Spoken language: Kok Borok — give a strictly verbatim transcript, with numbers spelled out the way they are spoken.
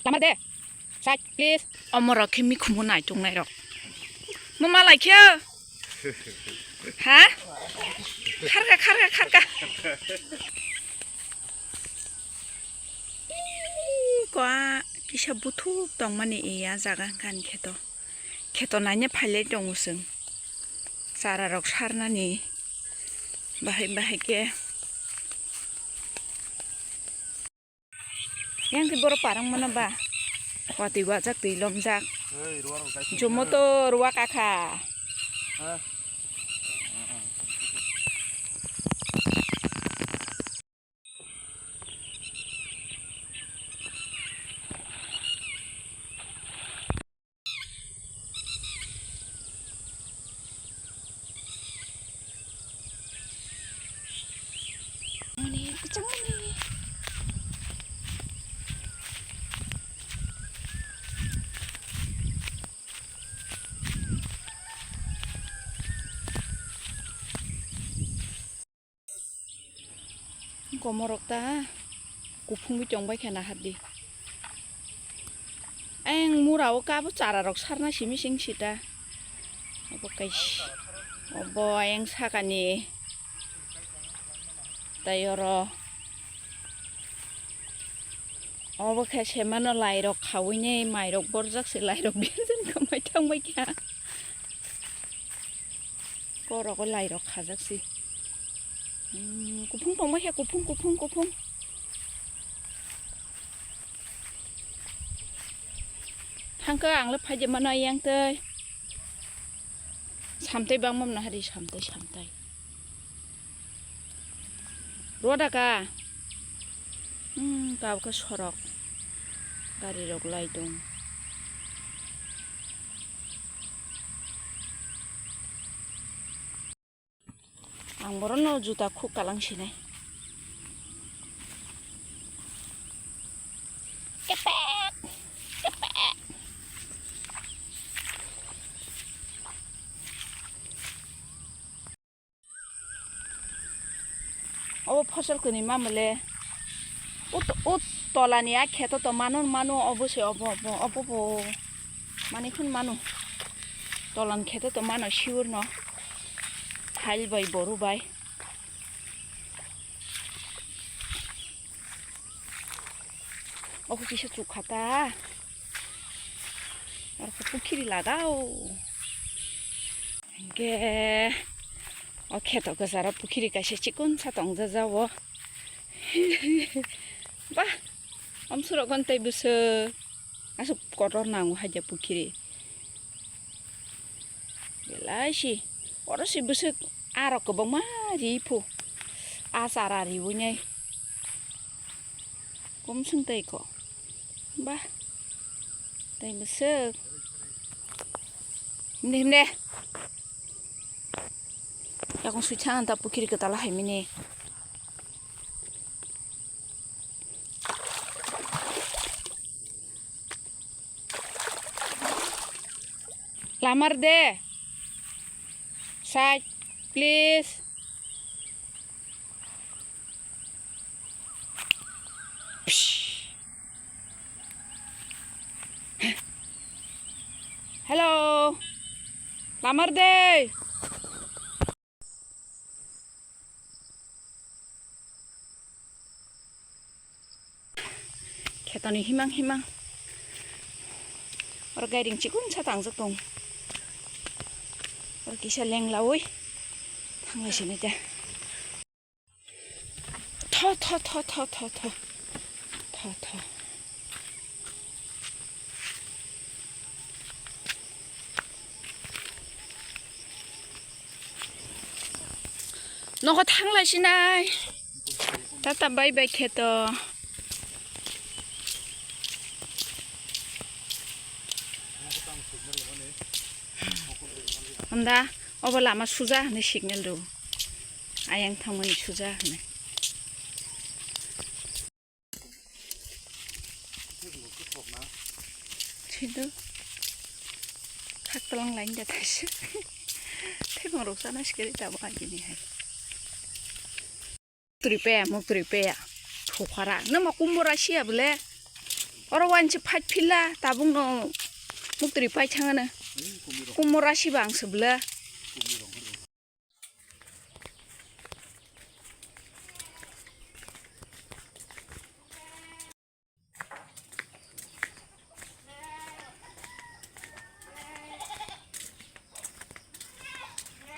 Lamar de. Side, please. Omorok khe mikhumu naitung nairok. Mo malai khe. Ha? Kharka, kharka, kharka. Ii, kwa kisa buthuk tongmani iya jaga hwnkha ni kheto. Kheto naina phailai tongo chwng. Chara rok sarnani bahai bahai khe. Yang khe borok parang mano ba? Watwi wajak twi lomjak. Jomoto ruwa kakha. Komorok ta kuphungwi tongbai khe nahardi. Ayang mura o kabo chara rok sarna simi sing sita. Obo kaisa, obo ayang sakani. Tai oro obo khe semano lai rok khawini mai rok borjak se lai rok birjak khe mai thang bai kha. Korogo lai rok khajak si. Hmm, kuphung tongma khe kuphung, kuphung, kuphung. Thangkhe ang le phaide mano yang tei. Samtai bangma mano hari samtai, samtai. Roda ka. Hmm, kabo khe sorok. Gari rok lai tong. Ang borokno juta khuk kalang sinai. Kepek! Kepek! Obo phosol kwnwi mamole. Ut, ut tolani a kheto to mano, mano obo se obo, obo, obo bo. Mani khun mano. Tolan kheto to mano siwurno. Hail bai boru bai. Obo kisa chukha ta. Aro pukhiri lagao. Hingke o kheto kwcharo pukhiri kaisa chikon sa tongjajago. Bah, amsuro gon tei bwswk aswk kotor nango haida pukhiri. Belai si, oro si bwswk arok kwbangma ri phu. A chara riwi nai. Kumsung tei ko. Bah. Tei bwswk. Himde, himde. Yakung sui chang ta pukhiri kwtal hai mini. Lamar de. Side, please. Hello. Lamar de. Khetoni himang himang. Oro gairing chikon sa tangjak tong. Oro kisa lenglawi thanglai sini te. Tho, tho, tho. Tho, tho. Nogo thanglai sinai. Tata bye bye kheto. Hwnda, obo lama suja hwnwi signal rw. Ayang thangmani suja hwnwi. Sido. Khak talang lain da thaisa. Thekong rok sana sikiri tabo agini hai. Turi pe, muk turi pe. Thokara. Nama kumbora sia bole. Oro wainse phai phila tabukno muktri pai thangana. Kumura siba ang subla.